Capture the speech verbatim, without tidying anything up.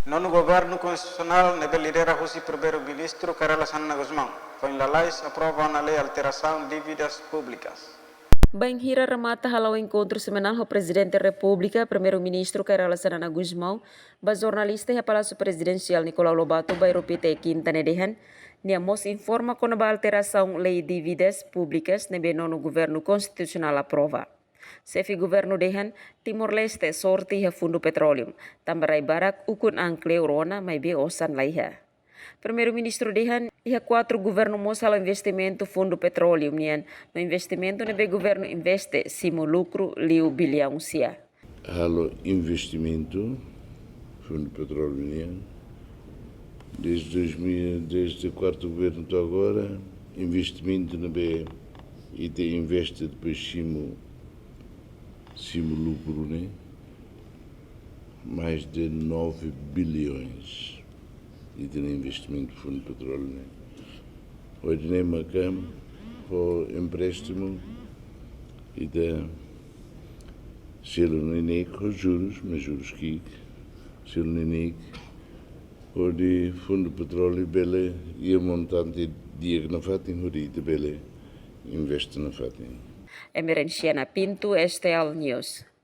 Nonu Governu Konstitusionál ne'ebé lidera husi Primeiru-Ministru Kay Rala Xanana Gusmão, foin lalais aprova ona lei alterasaun dívidas públikas. Bainhira remata hala'o enkontru semanál ho Prezidente Repúblika, Primeiru-Ministru Kay Rala Xanana Gusmão, ba jornalista iha Palásiu Prezidensiál Nicolau Lobato, Bairru Pité, Kinta ne'e dehan, nia mós informa kona-ba alterasaun lei dívidas públikas ne'ebé Nonu Governu Konstitusionál aprova. Xefe Governu dehan, Timor-Leste sorte iha Fundu Petróleu, tanba rai barak ukun an kleur ona maibé osan laiha. Primeiru-Ministru dehan, iha kuatru governu mós halo investimentu Fundu Petróleu nian, no investimentu ne'ebé governu investe simu lukru liu biliaun sia. Halo investimentu Fundu Petróleu nian, desde dois mil, desde kuartu governu to'o agora, investimentu ne'ebé ita investe depois simu, simu lukru ne'e, mais de nove bilhões ita-nia investimentu Fundu Petróleu ne'e. Hodi ne'e maka fó empréstimu, ita selu neineik ho jurus, mas jurus ki'ik, selu neineik, hodi Fundu Petróleu bele iha montante di'ak nafatin, hodi ita bele investe nafatin. Emerenciana Pinto, S T L News.